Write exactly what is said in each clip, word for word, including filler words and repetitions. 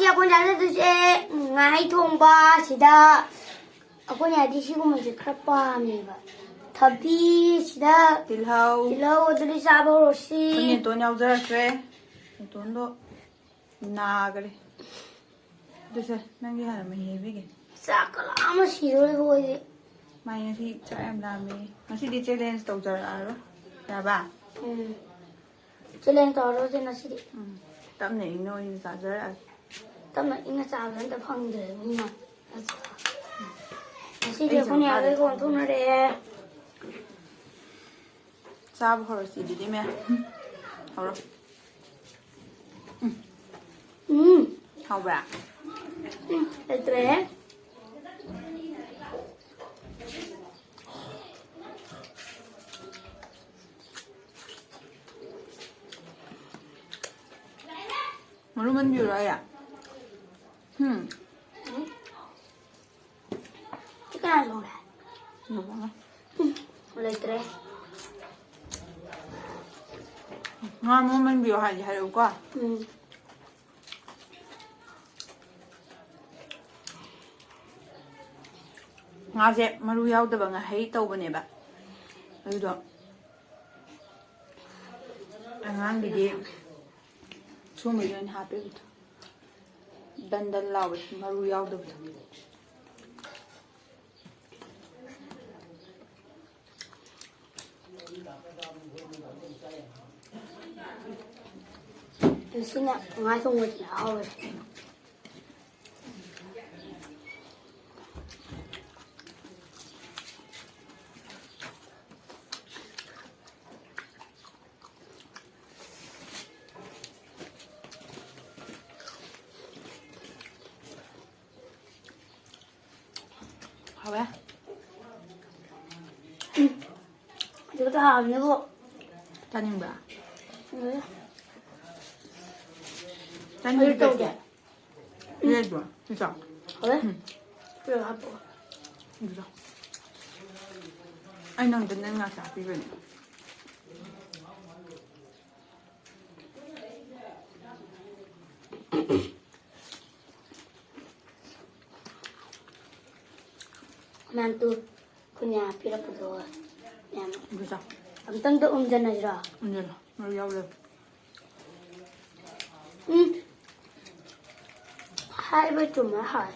ꯑꯩꯈꯣꯏꯅ ꯆꯥꯖꯗꯣꯏꯁꯦ ꯉꯥꯍꯩ ꯊꯣꯡꯕ꯫ ꯁꯤꯗ ꯑꯩꯈꯣꯏꯅ ꯍꯥꯏꯗꯤ ꯁꯤꯒꯨꯝꯕꯁꯦ ꯈꯔ ꯄꯥꯝꯃꯦꯕ꯫ ꯊꯕꯤ, ꯁꯤꯗ ꯇꯤꯜꯍꯧ꯫ ꯇꯤꯜꯍꯧ꯫ ꯑꯗꯨꯗꯤ ꯆꯥꯕ ꯍꯧꯔꯁꯤ꯫ ꯑꯩꯈꯣꯏ ꯅꯦꯇꯣꯟ ꯌꯥꯎꯖꯔꯛꯇ꯭ꯔꯦ꯫ ꯅꯦꯇꯣꯟꯗꯣ ꯅꯥꯈꯔꯦ꯫ ꯑꯗꯨꯁꯦ ꯅꯪꯒꯤ ꯍꯥꯟꯅ ꯃꯍꯤ ꯍꯩꯕꯤꯒꯦ꯫ ꯆꯥꯛꯀ ꯂꯥꯝꯃ ꯁꯤꯗꯧꯔꯦꯕꯣ ꯑꯩꯗꯤ꯫ ꯃꯥꯏ ꯉꯁꯤ ꯆꯥꯛ ꯌꯥꯝ ꯂꯥꯝꯃꯦ꯫ ꯉꯁꯤꯗꯤ ꯆꯦꯂꯦꯟꯖ ꯇꯧꯖꯔꯛꯑꯔꯣꯏ꯫ ꯌꯥꯕ? ꯎꯝ꯫ ꯆꯦꯂꯦꯟꯖ ꯇꯧꯔꯔꯣꯏꯁꯦ ꯉꯁꯤꯗꯤ꯫ ꯎꯝ꯫ ꯇꯞꯅ ꯏꯪꯅ ꯑꯣꯏꯅ ꯆꯥꯖꯔꯛꯑꯒꯦ꯫ ꯇꯞꯅ ꯏꯪꯅ ꯆꯥꯕꯗ ꯑꯝꯇ ꯐꯪꯗ꯭ꯔꯦ ꯃꯤꯅ꯫ ꯉꯁꯤꯗꯤ ꯑꯩ ꯑꯩꯈꯣꯏꯅ ꯆꯪꯉꯛꯑꯔꯣꯏ꯫ ꯌꯥꯔꯣꯏ ꯑꯣꯟꯊꯣꯛꯅꯔꯛꯑꯦ꯫ ꯆꯥꯕ ꯍꯧꯔꯁꯤ ꯑꯗꯨꯗꯤ ꯃꯌꯥꯝ꯫ ꯎꯝ꯫ ꯍꯧꯔꯣ꯫ ꯎꯝ꯫ ꯎꯝ꯫ ꯍꯥꯎꯕ꯭ꯔꯥ? ꯎꯝ꯫ ꯂꯩꯇ꯭ꯔꯦꯍꯦ꯫ ꯃꯔꯨ ꯃꯟꯕꯤꯔꯣ ꯑꯩ? ꯍꯨꯝ꯫ ꯁꯤ ꯀꯅꯥ ꯊꯣꯡꯒꯦ? ꯕꯕꯥꯅ꯫ ꯎꯝ, ꯂꯩꯇ꯭ꯔꯦ꯫ ꯉꯥ ꯃꯔꯨ ꯃꯟꯕꯤꯌꯣ ꯍꯥꯏꯗꯤ ꯍꯥꯏꯔꯛꯎꯀꯣ꯫ ꯎꯝ꯫ ꯉꯥꯁꯦ ꯃꯔꯨ ꯌꯥꯎꯗꯕ ꯉꯥꯍꯩ ꯇꯧꯕꯅꯦꯕ꯫ ꯑꯗꯨꯗꯣ ꯑꯉꯥꯡꯒꯤꯗꯤ ꯁꯨꯝꯕꯁꯦ ꯑꯣꯏꯅ ꯍꯥꯞꯄꯦꯕ꯫ ꯗꯟ ꯗꯟ ꯂꯥꯎꯕꯁꯦ, ꯃꯔꯨ ꯌꯥꯎꯗꯕꯗꯣ꯫ ꯁꯤꯅ ꯉꯥ ꯊꯣꯡꯕꯁꯤꯅ ꯍꯥꯎꯋꯦ꯫ ꯍꯥꯎꯋꯦ꯫ ꯎꯝ꯫ ꯑꯗꯨꯗ ꯍꯥꯎꯕꯅꯦꯕꯨ꯫ ꯆꯥꯅꯤꯡꯕ꯭ꯔꯥ? ꯎꯝ꯫ ꯆꯥꯅꯤꯡꯕ꯭ꯔꯥ? ꯑꯗꯨ ꯇꯧꯗꯦ꯫ ꯂꯩꯕ꯭ꯔꯣ? ꯁꯤ ꯆꯥꯎ꯫ ꯍꯥꯎꯋꯦ꯫ ꯎꯝ꯫ ꯈꯔ ꯍꯥꯞꯄꯛꯑꯣ꯫ ꯑꯗꯨ ꯆꯥꯎ꯫ ꯑꯩ ꯅꯪꯗ ꯅꯪ ꯉꯥ ꯆꯥꯛ ꯄꯤꯕꯅꯦ꯫ ꯃꯌꯥꯝ ꯇꯨ, ꯈꯨꯟꯌꯥ ꯄꯤꯔꯛꯄꯗꯣ ꯃꯌꯥꯝ ꯑꯗꯨ ꯆꯥꯎ꯫ ꯑꯝꯇꯪꯗ ꯎꯝꯖꯟꯅꯁꯤꯔꯣ? ꯎꯝꯖꯜꯂꯣ, ꯃꯔꯨ ꯌꯥꯎꯗꯕ꯫ ꯎꯝ꯫ ꯍꯥꯏꯕ ꯆꯨꯝꯃꯦ, ꯍꯥꯎꯋꯦ꯫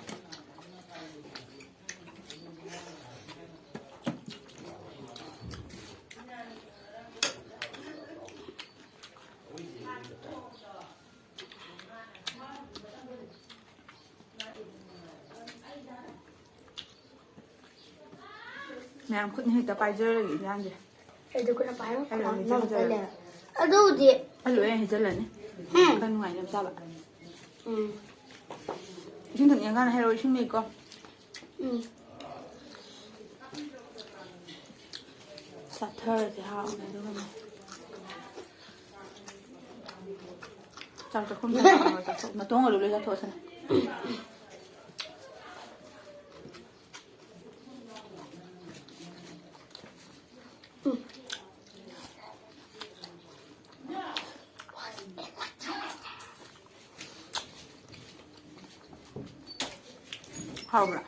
ꯃꯌꯥꯝ ꯈꯨꯠꯅ ꯍꯦꯛꯇ ꯄꯥꯏꯖꯔꯒꯦ ꯏꯟꯖꯥꯡꯁꯦ꯫ ꯑꯩꯗꯤ ꯈꯨꯠꯅ ꯄꯥꯏꯔꯣ꯫ ꯑꯩ ꯂꯣꯏ ꯅꯪ ꯍꯩꯖꯜꯂꯦ꯫ ꯄꯥꯏ ꯂꯩꯔꯣ꯫ ꯑꯗꯨꯕꯨꯗꯤ ꯑꯩ ꯂꯣꯏ ꯍꯩꯖꯜꯂꯅꯤ꯫ ꯎꯝ꯫ ꯈꯔ ꯅꯨꯡꯉꯥꯏꯅꯕ ꯆꯥꯕ꯫ ꯎꯝ꯫ ꯏꯁꯤꯡ ꯊꯛꯅꯤꯡꯉꯀꯥꯟꯗ ꯍꯥꯏꯔꯛꯑꯣ, ꯏꯁꯤꯡ ꯂꯩꯀꯣ꯫ ꯎꯝ꯫ ꯆꯥꯊꯔꯁꯦ ꯍꯥꯎꯅ ꯑꯗꯨꯒ꯫ ꯆꯥꯛ ꯆꯥꯛꯈꯨꯝ ꯆꯪꯉꯒ ꯆꯥꯊꯣꯛ-, ꯅꯥꯇꯣꯟꯒꯗꯣ ꯂꯣꯏ ꯆꯥꯊꯣꯛꯑꯁꯤꯅꯦ꯫ ꯍꯥꯎꯕ꯭ꯔꯥ?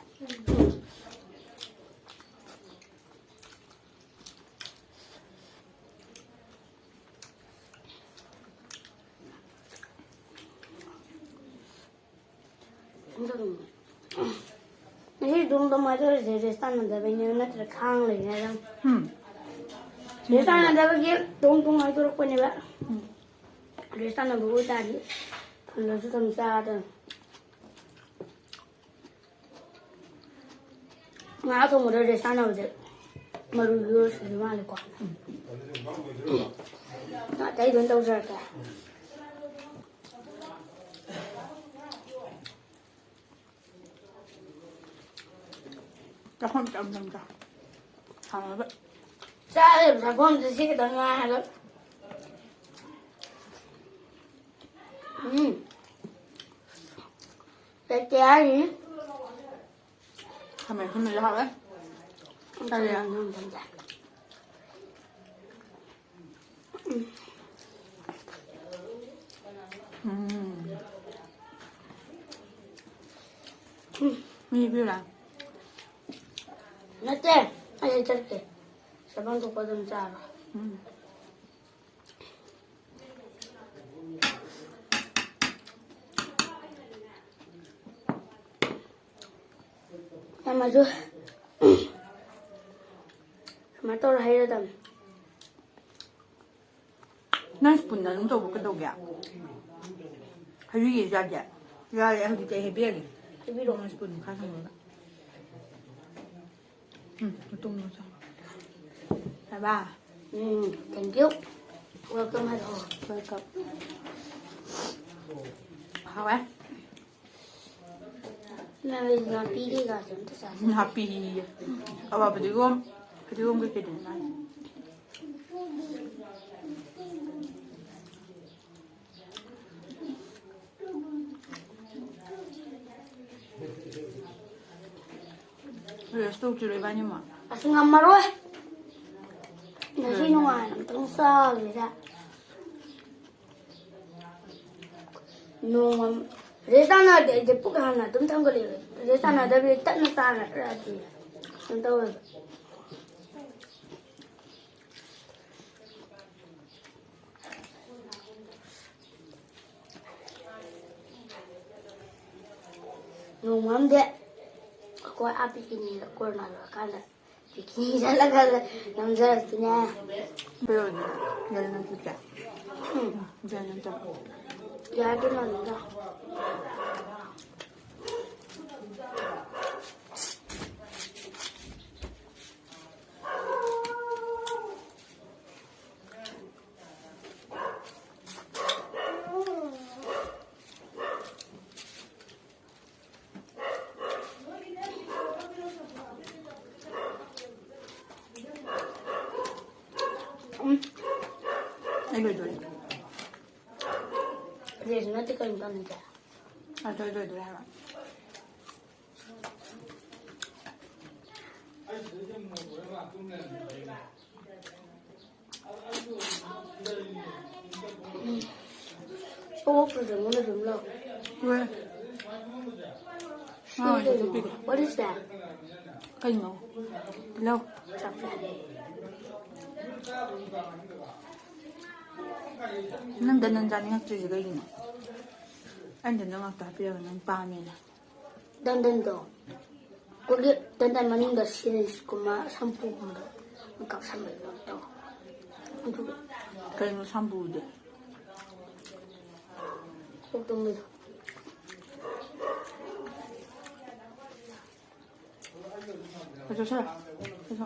ꯉꯁꯤ ꯑꯗꯨꯝ ꯑꯗꯨꯃꯥꯏꯅ ꯇꯧꯔꯤꯁꯦ, ꯔꯦꯁ ꯇꯥꯟꯅꯗꯕꯩꯅꯦꯕ, ꯅꯠꯇ꯭ꯔ ꯈꯥꯡ ꯂꯩꯅꯤ ꯍꯥꯏꯔꯝ-꯫ ꯎꯝ꯫ ꯔꯦꯁ ꯇꯥꯟꯅꯗꯕꯒꯤ ꯇꯣꯡ ꯇꯣꯡ ꯍꯥꯏꯗꯣꯔꯛꯄꯅꯦꯕ꯫ ꯎꯝ꯫ ꯔꯦꯁ ꯇꯥꯟꯅꯕ ꯑꯣꯏꯇꯥꯔꯗꯤ ꯐꯨꯜꯗꯁꯨ ꯑꯗꯨꯝ ꯆꯥꯗꯣꯏꯅꯤ꯫ ꯉꯥ ꯊꯣꯡꯕꯗ ꯔꯦꯁ ꯇꯥꯟꯅꯕꯁꯦ ꯃꯔꯨ ꯌꯣꯠꯁꯤꯗꯤ ꯃꯥꯜꯂꯦꯀꯣ꯫ ꯑꯇꯩ ꯂꯣꯏ ꯇꯧꯖꯔꯛꯀꯦ꯫ ꯆꯥꯛꯈꯨꯝ ꯆꯪ ꯆꯪ ꯆꯥ-꯫ ꯍꯥꯎꯔꯕ꯫ ꯆꯥꯔꯤꯕ ꯆꯥꯛꯈꯨꯝꯁꯦ ꯁꯤ ꯈꯤꯇꯪ ꯉꯥꯏ ꯍꯥꯏꯕ꯫ ꯎꯝ꯫ ꯂꯩꯇꯦ ꯍꯥꯏꯔꯤ꯫ ꯈꯥꯃꯦꯟ ꯑꯁꯤꯟꯕꯁꯨ ꯍꯥꯎꯋꯦ꯫ ꯆꯥꯔꯦ꯫ ꯎꯝ꯫ ꯃꯤ ꯄꯤꯔꯨꯔꯥ? ꯅꯠꯇꯦ, ꯑꯩ ꯆꯠꯀꯦ꯫ ꯆꯥꯐꯝ ꯊꯣꯛꯄ ꯑꯗꯨꯝ ꯆꯥꯔꯣ꯫ ꯎꯝ꯫ ꯌꯥꯝ ꯑꯗꯨ ꯁꯨꯃꯥꯏꯅ ꯇꯧꯔ ꯍꯩꯔꯗꯝꯅꯤ꯫ ꯅꯪ ꯁ꯭ꯄꯨꯟꯗ ꯑꯗꯨꯝ ꯇꯧꯕ ꯀꯩꯗꯧꯒꯦ? ꯍꯩꯕꯤꯒꯦ ꯌꯥꯗꯦ? ꯌꯥꯔꯦ, ꯍꯧꯖꯤꯛꯇꯤ ꯑꯩ ꯍꯩꯕꯤꯔꯒꯦ꯫ ꯍꯩꯕꯤꯔꯣ꯫ ꯅꯪ ꯁ꯭ꯄꯨꯟ ꯃꯈꯥ ꯊꯝꯃꯒ꯫ ꯎꯝ, ꯃꯇꯨꯝ ꯃꯆꯥ꯫ ꯍꯥꯏꯕ? ꯎꯝ, thank you꯫ Welcome ꯍꯥꯏꯔꯛꯑꯣ꯫ Welcome꯫ ꯍꯥꯎꯋꯦ꯫ ꯅꯪ ꯅꯥꯄꯤ ꯀꯩꯀꯥꯁꯦ ꯑꯝꯇ ꯆꯥꯁꯤꯟꯗꯦ꯫ ꯅꯥꯄꯤ꯫ ꯑꯋꯥ ꯐꯗꯤꯒꯣꯝ, ꯐꯗꯤꯒꯣꯝ ꯀꯩꯀꯩꯗꯨꯅꯦ ꯃꯥꯁꯦ꯫ Rest ꯇꯧꯁꯤꯔꯣ ꯏꯕꯥꯅꯤꯃꯛ? ꯑꯁ, ꯉꯝꯃꯔꯣꯏ꯫ ꯉꯁꯤ ꯅꯨꯡꯉꯥꯏꯅ ꯑꯝꯇꯪ ꯆꯥꯒꯦꯗ꯫ ꯅꯣꯡꯃ rest ꯇꯥꯟꯅꯔꯗꯤ ꯑꯩꯗꯤ ꯄꯨꯛ ꯍꯥꯟꯅ ꯑꯗꯨꯝ ꯊꯟꯒꯠꯂꯦꯕ꯫ Rest ꯇꯥꯟꯅꯗꯕꯤ ꯇꯞꯅ ꯆꯥꯔꯗꯤ ꯀꯩꯅꯣ ꯇꯧꯋꯦꯕ꯫ ꯅꯣꯡꯃ ꯑꯃꯗꯤ ꯑꯩꯈꯣꯏ ꯑꯥ picnic ꯀꯣꯔꯣꯅꯥ ꯂꯣꯏꯔꯀꯥꯟꯗ picnic ꯆꯠꯂꯒ ꯅꯝꯖꯔꯛꯇꯣꯏꯅꯦ꯫ ꯀꯩꯗꯧꯔꯒꯦ? ꯌꯥꯏ, ꯅꯪ ꯆꯠꯀꯦ? ꯎꯝ꯫ ꯌꯥꯏ, ꯅꯪ ꯆꯠꯀꯦ꯫ ꯌꯥꯏ, ꯑꯗꯨ ꯅꯪꯒ꯫ ꯎꯝ꯫ ꯑꯩ ꯂꯣꯏꯗꯣꯔꯦ꯫ ꯔꯦꯁꯅꯗꯤ ꯀꯔꯤꯝ ꯇꯧꯅꯤꯡꯗꯦ꯫ ꯑꯗꯣ ꯑꯩ ꯂꯣꯏꯗꯣꯔꯦ ꯍꯥꯏꯕ꯫ ꯁꯣꯛꯇ꯭ꯔꯁꯨ ꯑꯩꯉꯣꯟꯗ ꯑꯗꯨꯝ ꯂꯧ꯫ ꯍꯣꯏ꯫ ꯁꯤ ꯀꯩꯅꯣ? What is that? ꯀꯩꯅꯣ? ꯇꯤꯜꯍꯧ꯫ ꯆꯥꯛꯁꯦ꯫ ꯅꯪ ꯗꯟꯗꯟ ꯆꯥꯅꯤꯡꯉꯛꯇ꯭ꯔꯤꯁꯦ ꯀꯩꯒꯤꯅꯣ? ꯑꯩꯅ ꯗꯟꯗꯟ ꯉꯥꯛꯇ ꯍꯥꯞꯄꯤꯔꯒ ꯅꯪ ꯄꯥꯝꯃꯦꯅ꯫ ꯗꯟꯗꯟꯗꯣ ꯑꯩꯈꯣꯏꯒꯤ ꯗꯟꯗꯟ ꯃꯅꯨꯡꯗ ꯁꯤꯔꯤꯟꯁꯀꯨꯝꯕ ꯁꯝꯄꯨꯒꯨꯝꯕ ꯀꯥꯞꯁꯟꯕꯗꯣ ꯇꯧ꯫ ꯑꯗꯨꯒ ꯀꯩꯅꯣ ꯁꯝꯄꯨꯗꯤ? ꯀꯣꯛ ꯇꯨꯝꯕꯗꯣ꯫ ꯆꯠꯁꯤꯔ? ꯆꯠꯁꯤ꯫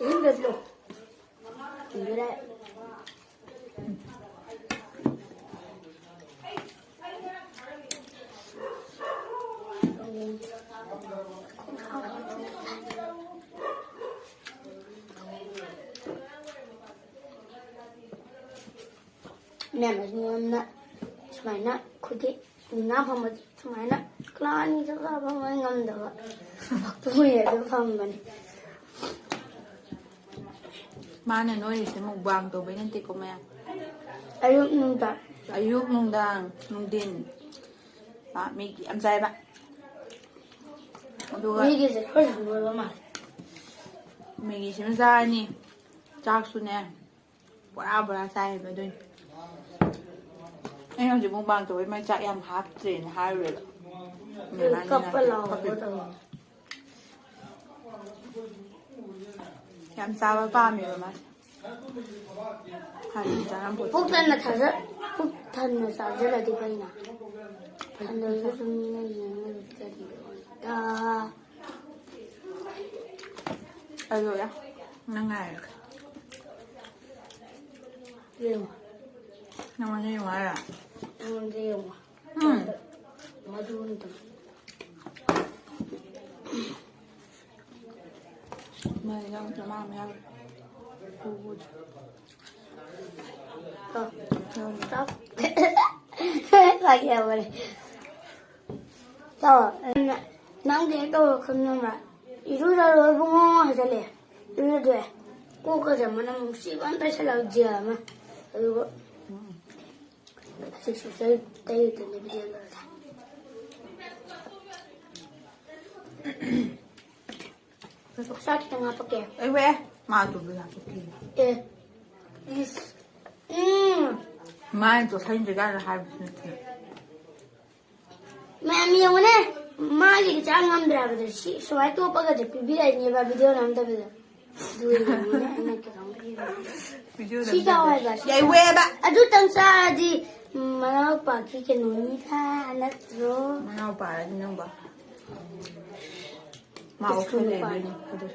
ꯏꯁꯤꯡꯗꯁꯨ ꯏꯟꯗꯣꯔꯦ꯫ ꯃꯌꯥꯝꯅ ꯁꯨꯃꯥꯏꯅ ꯑꯩꯈꯣꯏꯒꯤ ꯉꯥ ꯐꯝꯕꯗꯤ ꯁꯨꯃꯥꯏꯅ ꯀ꯭ꯂꯥꯁ ꯑꯅꯤ ꯆꯠꯂꯒ ꯐꯝꯕ ꯉꯝꯗꯕ ꯄꯨꯡ ꯑꯗꯨꯝ ꯐꯝꯕꯅꯤ꯫ ꯃꯥꯅ ꯅꯣꯏꯔꯤꯁꯦ ꯃꯨꯛꯕꯥꯡ ꯇꯧꯕꯩ ꯅꯠꯇꯦꯀꯣ ꯃꯌꯥꯝ꯫ ꯑꯌꯨꯛ ꯅꯨꯡꯗꯥꯡ꯫ ꯑꯌꯨꯛ ꯅꯨꯡꯗꯥꯡ ꯅꯨꯡꯊꯤꯟ꯫ ꯃꯥ ꯃꯤꯒꯤ ꯌꯥꯝ ꯆꯥꯏꯕ꯫ ꯑꯗꯨꯒ ꯃꯤꯒꯤꯁꯦ ꯈꯔꯁꯨ ꯅꯣꯏꯕ ꯃꯥꯜꯂꯦ꯫ ꯃꯦꯒꯤꯁꯤꯃ ꯆꯥꯔꯅꯤ꯫ ꯆꯥꯛꯁꯨꯅꯦ꯫ ꯕꯣꯔꯥ ꯕꯣꯔꯥ ꯆꯥꯏꯌꯦꯕ ꯑꯗꯨꯏꯅꯦ꯫ ꯑꯩꯅ ꯍꯧꯖꯤꯛ ꯃꯨꯛꯕꯥꯡ ꯇꯧꯕꯩ ꯃꯥꯏ ꯆꯥꯛ ꯌꯥꯝ ꯍꯥꯞꯇ꯭ꯔꯦꯅ ꯍꯥꯏꯔꯨꯔꯦꯕ꯫ ꯑꯗꯨ ꯃꯥꯅ ꯀꯞꯄ ꯂꯥꯎꯕ ꯀꯞꯄꯦ꯫ ꯇꯧꯋꯦ꯫ ꯌꯥꯝ ꯆꯥꯕ ꯄꯥꯝꯃꯦꯕ ꯃꯥꯁꯦ꯫ ꯍꯥꯟꯅꯗꯤ ꯆꯥꯔꯝꯄꯣꯠꯇꯦ꯫ ꯄꯨꯛ ꯊꯟꯅ ꯊꯥꯖ-, ꯄꯨꯛ ꯊꯟꯅ ꯆꯥꯖꯔꯗꯤ ꯐꯩꯅ꯫ ꯊꯟꯗꯕꯗꯨꯁꯨ ꯃꯤꯅ ꯌꯦꯡꯉꯒ ꯆꯠꯂꯤꯗ꯫ ꯑꯗꯨ ꯌꯥ-, ꯅꯪ ꯉꯥꯏꯔꯒ꯫ ꯌꯦꯡꯉꯣ꯫ ꯅꯪꯉꯣꯟꯗ ꯌꯦꯡꯉꯣ ꯍꯥꯏꯔꯣ? ꯑꯩꯉꯣꯟꯗ ꯌꯦꯡꯉꯣ꯫ ꯎꯝ꯫ ꯃꯗꯨ ꯑꯝꯇ꯫ ꯃꯥꯏ ꯌꯥꯎꯗ꯭ꯔ ꯃꯥ ꯑꯃ ꯌꯥꯎꯔꯦ꯫ ꯎꯕꯨꯗꯤ꯫ ꯆꯥꯎ꯫ ꯌꯥꯎꯔꯦ꯫ ꯆꯥꯎ꯫ ꯐꯥꯒꯤ ꯇꯧꯕꯅꯦ꯫ ꯆꯥꯎ꯫ ꯅꯪꯗꯤ ꯍꯦꯛ ꯇꯧꯔꯛꯀꯅꯨ ꯅꯪꯅ꯫ ꯏꯔꯨꯖꯔꯣ ꯏꯕꯨꯡꯉꯣ ꯍꯥꯏꯖꯜꯂꯦ꯫ ꯏꯔꯨꯖꯗꯣꯛꯑꯦ꯫ ꯀꯣꯛꯀꯁꯦ ꯃꯅꯝ ꯅꯨꯡꯁꯤꯕ ꯑꯃ ꯇꯩꯁꯜꯂꯒ ꯖꯦꯜ ꯑꯃ꯫ ꯑꯗꯨꯒ ꯍꯧꯖꯤꯛꯁꯨ ꯇꯩ-, ꯇꯩꯔꯤꯗꯨꯅꯦ ꯚꯤꯗꯤꯑꯣ ꯂꯣꯏꯔꯦ꯫ ꯆꯥꯛ ꯈꯤꯇꯪ ꯍꯥꯞꯄꯛꯀꯦ꯫ ꯑꯩ ꯋꯦ꯫ ꯃꯥ ꯑꯇꯣꯞꯄ ꯍꯥꯞꯄꯛꯀꯦ꯫ ꯑꯦ꯫ ꯏꯁ꯫ ꯎꯝ꯫ ꯃꯥꯅ ꯇꯣꯠꯁꯟꯗ꯭ꯔꯤ ꯀꯥꯟꯗ ꯍꯥꯏꯕꯁꯨ ꯅꯠꯇꯦ꯫ ꯃꯌꯥꯝ ꯌꯦꯡꯉꯨꯅꯦ꯫ ꯃꯥꯒꯤ ꯆꯥ ꯉꯝꯗ꯭ꯔꯦ ꯍꯥꯏꯕꯗꯣ ꯁꯤ ꯁꯨꯃꯥꯏꯅ ꯇꯣꯞꯄꯒꯗꯤ ꯄꯤꯕꯤꯔꯛꯏꯅꯦꯕ ꯚꯤꯗꯤꯑꯣ ꯅꯝꯗꯕꯤꯗ꯫ ꯑꯗꯨ ꯌꯦꯡꯉꯨꯅꯦ, ꯑꯩꯅ ꯀꯩꯅꯣꯝ ꯄꯤꯕꯤꯔꯛꯏ꯫ ꯚꯤꯗꯤꯑꯣ ꯁꯤ ꯅꯝꯗꯕꯤꯗ꯫ ꯆꯥꯎ ꯍꯥꯏꯕ, ꯁꯤ ꯌꯥꯏ ꯆꯥꯎ꯫ ꯋꯦꯕ꯫ ꯑꯗꯨꯇꯪ ꯆꯥꯔꯗꯤ ꯃꯅꯥꯎꯄꯥꯒꯤ ꯀꯩꯅꯣꯅꯤꯗ ꯅꯠꯇ꯭ꯔꯣ? ꯃꯅꯥꯎꯄꯥꯔꯅꯤ ꯅꯪꯕꯣ꯫ ꯃꯥ ꯏꯁ, ꯑꯣꯛꯁꯟ ꯅꯨꯄꯥꯅꯤ꯫ ꯂꯩꯗꯣꯏꯅꯤ ꯑꯗꯨ꯫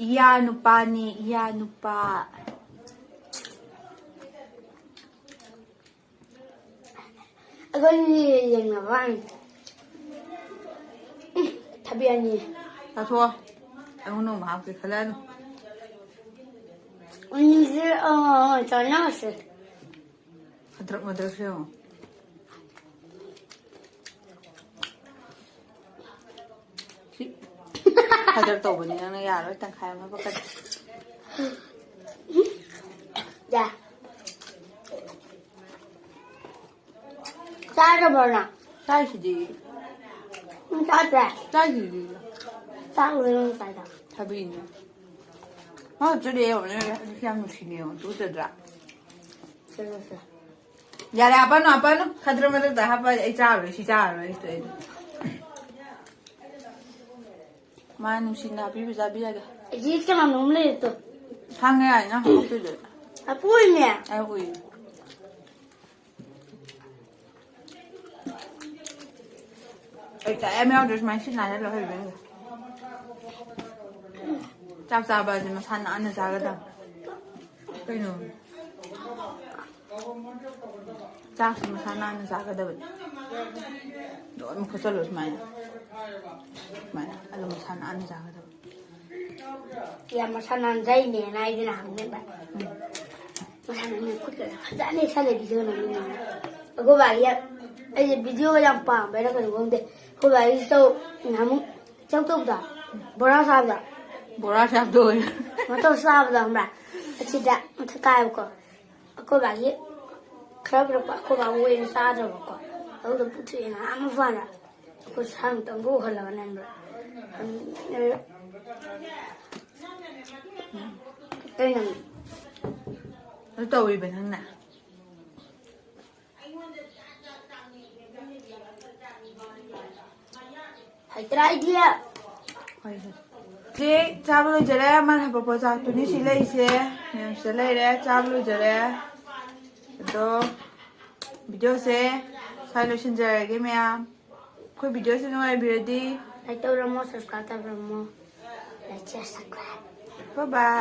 ꯏꯌꯥ ꯅꯨꯄꯥꯅꯤ, ꯏꯌꯥ ꯅꯨꯄꯥ꯫ ꯑꯩꯈꯣꯏꯅꯤ ꯌꯦꯡꯅꯕ ꯋꯥꯅꯤ꯫ ꯎꯝ, ꯊꯕꯤ ꯑꯅꯤ꯫ ꯆꯥꯊꯣꯛꯑꯣ꯫ ꯑꯩꯉꯣꯟꯗ ꯑꯃꯨꯛ ꯍꯥꯞꯀꯦ ꯈꯜꯂꯛꯑꯅꯨ꯫ ꯑꯅꯤꯁꯦ, ꯑ, ꯆꯥꯟꯅꯔꯁꯦ꯫ ꯈꯗ꯭ꯔꯛ ꯃꯗ꯭ꯔꯛꯁꯦ ꯌꯦꯡꯉꯣ꯫ ꯁꯤ ꯈꯗ꯭ꯔꯛ ꯇꯧꯕꯅꯤ ꯅꯪꯅ ꯌꯥꯔꯣꯏ, ꯇꯪꯈꯥꯏ ꯑꯃ ꯍꯥꯞꯄꯛꯀꯅꯤ꯫ ꯌꯥ꯫ ꯆꯥꯗꯕ꯭ꯔꯣ ꯅꯪ? ꯆꯥꯏꯁꯤꯗꯤ꯫ ꯅꯪ ꯆꯥꯗ꯭ꯔꯦ? ꯆꯥꯏꯁꯤꯗꯤ꯫ ꯆꯥꯛ ꯂꯣꯏꯔ ꯆꯥꯏꯗ꯫ ꯊꯕꯤꯅꯦ꯫ ꯃꯥ ꯆꯨꯔꯦ ꯌꯦꯡꯉꯨꯅꯦ, ꯍꯧꯖꯤꯛ ꯌꯥꯝ ꯅꯨꯡꯁꯤꯅꯦ ꯌꯦꯡꯉꯨ, ꯇꯨꯀꯠꯆꯗ꯭ꯔꯥ? ꯁꯦ, ꯁꯦ, ꯁꯦ꯫ ꯌꯥꯔꯦ, ꯍꯥꯞꯄꯅꯨ, ꯍꯥꯞꯄꯅꯨ꯫ ꯈꯗ꯭ꯔꯛ ꯃꯗ꯭ꯔꯛꯇ ꯍꯥꯞꯄ ꯑꯩ ꯆꯥꯔꯔꯣꯏ, ꯁꯤ ꯆꯥꯔꯔꯣꯏ, ꯑꯩ ꯇꯣꯛꯑꯦ꯫ ꯃꯥ ꯅꯨꯡꯁꯤꯅ ꯍꯥꯞꯄꯤꯕ ꯆꯥꯕꯤꯔꯒꯦ꯫ ꯑꯩꯗꯤ ꯀꯅꯥꯅꯣꯝ ꯂꯩꯔꯦ ꯇꯣ꯫ ꯈꯪꯉꯦ ꯌꯥꯔꯦ, ꯅꯪ ꯍꯥꯞꯇꯣꯏꯗꯣ꯫ ꯍꯥꯞꯄꯣꯏꯃꯦ꯫ ꯑꯩ ꯎꯏ꯫ ꯑꯩ ꯆꯥꯛ ꯌꯥꯝ ꯌꯥꯎꯗ꯭ꯔꯦ, ꯁꯨꯃꯥꯏꯅ ꯁꯤꯠ ꯅꯥꯜꯂ ꯂꯣꯏ ꯍꯩꯕ ꯌꯥꯏ꯫ ꯆꯥꯛ ꯆꯥꯕ ꯑꯁꯤ ꯃꯁꯥ ꯅꯥꯟꯅ ꯆꯥꯒꯗꯕ꯫ ꯀꯩꯅꯣ? ꯆꯥꯛꯁꯤ ꯃꯁꯥ ꯅꯥꯟꯅ ꯆꯥꯒꯗꯕꯅꯤ꯫ ꯂꯣꯏꯅ ꯈꯣꯠꯆꯜꯂꯣ ꯁꯨꯃꯥꯏꯅ꯫ ꯁꯨꯃꯥꯏꯅ꯫ ꯑꯗꯨ ꯃꯁꯥ ꯅꯥꯟꯅ ꯆꯥꯒꯗꯕꯅꯤ꯫ ꯌꯥꯝ ꯃꯁꯥ ꯅꯥꯟꯖꯩꯅꯦꯅ ꯑꯩꯗꯤ ꯅꯍꯥꯟꯅꯦꯕ꯫ ꯎꯝ꯫ ꯃꯁꯥ ꯅꯥꯟꯅ ꯈꯨꯠꯀ ꯐꯖꯅ ꯏꯁꯥ ꯂꯩꯕꯤꯖꯕꯅꯦ꯫ ꯑꯩꯈꯣꯏ ꯕꯥꯒꯤ ꯑꯩꯁꯦ ꯚꯤꯗꯤꯑꯣꯒ ꯌꯥꯝ ꯄꯥꯝꯕꯩꯔꯥ ꯀꯩꯅꯣ ꯈꯪꯗꯦ꯫ ꯑꯩꯈꯣꯏ ꯕꯥꯒꯤ ꯆꯧ ꯅꯍꯥꯟꯃꯨꯛ ꯆꯧ ꯇꯧꯕꯗꯣ, ꯕꯣꯔꯥ ꯆꯥꯕꯗꯣ꯫ ꯕꯣꯔꯥ ꯆꯥꯕꯗꯣ ꯑꯣꯏ꯫ ꯃꯇꯧ ꯆꯥꯕꯗꯣ ꯈꯪꯕ꯭ꯔꯥ? ꯑꯁꯤꯗ ꯃꯊꯛ ꯀꯥꯏꯕꯀꯣ꯫ ꯑꯩꯈꯣꯏ ꯕꯥꯒꯤ ꯈꯔ ꯄꯤꯔꯛꯄ, ꯑꯩꯈꯣꯏ ꯕꯥꯕꯨ ꯑꯣꯏꯅ ꯆꯥꯗ꯭ꯔꯕꯀꯣ꯫ ꯑꯗꯨꯗ ꯄꯨꯊꯣꯛꯑꯦꯅ ꯑꯥ ꯃꯄꯥꯟꯗ꯫ ꯑꯩꯈꯣꯏ ꯁꯥ ꯑꯃꯇꯪꯒ ꯎꯍꯜꯂꯒꯅꯦ ꯈꯪꯕ꯭ꯔꯥ? ꯎꯝ, ꯑꯦ, ꯀꯩꯅꯣ? ꯑꯗꯨ ꯇꯧꯔꯤꯕ ꯅꯪꯅ? ꯍꯩꯇ꯭ꯔꯥ ꯑꯩꯗꯤ? ꯍꯣꯏ, ꯍꯣꯏ꯫ ꯆꯦ, ꯆꯥꯕ ꯂꯣꯏꯖꯔꯦ꯫ ꯃꯥꯅ ꯍꯥꯄꯛꯄ ꯆꯥꯛꯇꯨꯅꯤ ꯁꯤ ꯂꯩꯔꯤꯁꯦ꯫ ꯃꯌꯥꯝꯁꯤꯗ ꯂꯩꯔꯦ꯫ ꯆꯥꯕ ꯂꯣꯏꯖꯔꯦ꯫ ꯑꯗꯣ video ꯁꯦ ꯁ꯭ꯋꯥꯏ ꯂꯣꯏꯁꯤꯟꯖꯔꯒꯦ ꯃꯌꯥꯝ꯫ ꯑꯩꯈꯣꯏ video ꯁꯦ ꯅꯨꯡꯉꯥꯏꯕꯤꯔꯗꯤ like ꯇꯧꯔꯝꯃꯣ, subscribe ꯇꯧꯔꯝꯃꯣ꯫ Like, share, subscribe꯫ Bye bye꯫